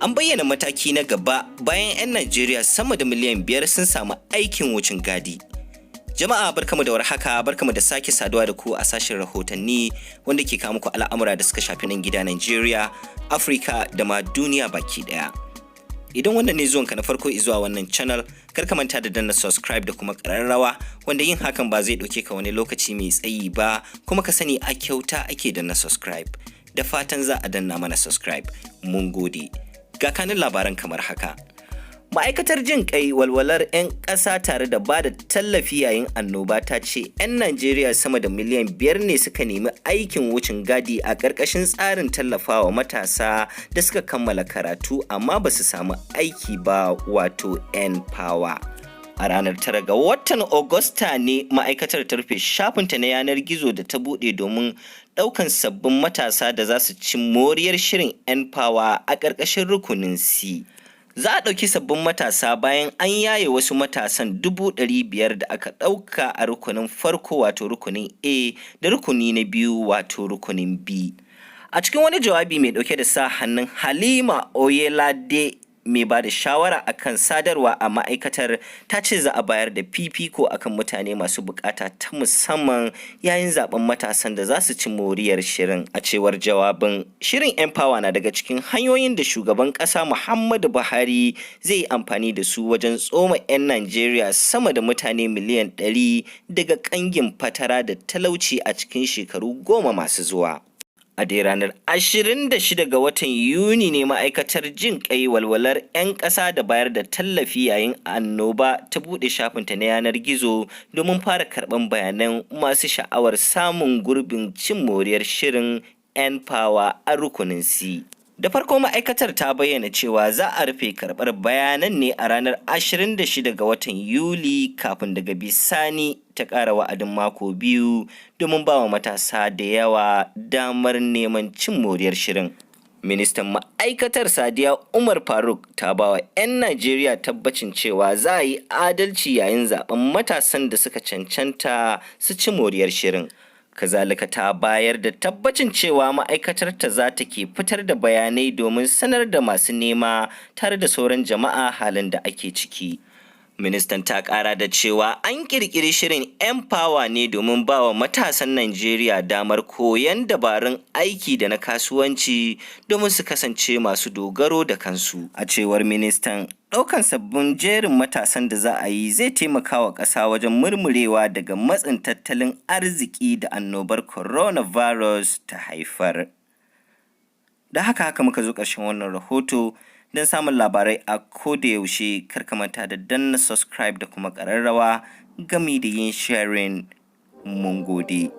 An bayyana mataki na gaba bayan 'yan Najeriya sama da miliyan 5 sun samu aikin wucin gadi. Jama'a, barkamu da warhaka, barkamu da sake saduwa da ku a sashen rahotanni wanda ke kawo muku al'amura da suka shafi nan gida Najeriya, Afirka da ma duniya baki daya. Idan wannan ne zuwanka na farko zuwa wannan channel, kar ka manta da danna subscribe da kuma ƙararrawa, wanda yin hakan ba zai ɗauke ka wani lokaci mai tsayi ba, kuma ka sani a kyauta ake danna subscribe. Da fatan za a danna mana subscribe. Mun gode. Ga kanin labaran kamar haka. Ma'aikatar jin kai, walwalar 'yan ƙasa tare da ba da tallafi yayin annoba ta ce 'yan Najeriya sama da miliyan 5 ne suka nemi aikin wucin gadi a ƙarƙashin tsarin tallafawa matasa da suka kammala karatu amma ba su samu aiki ba, wato N-Power. A ranar 9 ga watan Agusta ne ma'aikatar ta rufe shafinta na yanar gizo da ta buɗe domin ɗaukan sabbin matasa da za su ci moriyar shirin N-Power a ƙarƙashin rukunin C. Za a ɗauki sabbin matasa bayan an yaye wasu matasan 500,000 da aka ɗauka a rukunin farko, wato rukunin A, da rukuni na biyu, wato rukunin B. A cikin wani jawabi mai ɗauke da sa hannun Halima Oyelade, mai ba da shawara akan sadarwa a ma'aikatar, ta ce za a bayar da fifiko akan mutane masu bukata ta musamman yayin zaben matasan da za su ci moriyar shirin. A cewar jawabin, shirin N-Power na daga cikin hanyoyin da shugaban kasa Muhammadu Buhari zai yi amfani da su wajen tsoma 'yan Najeriya sama da mutane miliyan 100 daga kangin fatara da talauci a cikin shekaru 10 masu zuwa. A dai ranar 26 ga watan Yuni ne ma'aikatar jin kai, walwalar 'yan ƙasa da bayar da tallafi yayin annoba ta buɗe shafinta na yanar gizo domin fara karɓar bayanan masu sha'awar samun gurbin cin moriyar shirin N-Power a rukunin C. Da farko ma'aikatar ta bayyana cewa za a rufe karɓar bayanan ne a ranar 26 ga watan Yuli, kafin daga bisani ta ƙara wa'adin mako 2 domin ba wa matasa da yawa damar neman cin moriyar shirin. Ministan ma'aikatar, Sadiya Umar Faruk, ta ba wa 'yan Najeriya tabbacin cewa za a yi adalci yayin zaben matasan da suka cancanta su ci moriyar shirin. Kazalika ta bayar da tabbacin cewa ma'aikatarta za ta ke fitar da bayanai domin sanar da masu nema tare da sauran jama'a halin da ake ciki. Ministan ta kara da cewa an kirkiri shirin N-Power ne domin ba wa matasan Najeriya damar koyon dabarun aiki da na kasuwanci domin su kasance masu dogaro da kansu. A cewar ministan, ɗaukan sabbin jerin matasan da za a yi zai taimaka wa ƙasa wajen murmurewa daga matsin tattalin arziki da annobar coronavirus ta haifar. Da haka muka zo ƙarshen wannan rahoto. Don samun labarai a koda yaushe, kar ka manta da danna subscribe da kuma ƙararrawa gami da yin sharing. Mun gode.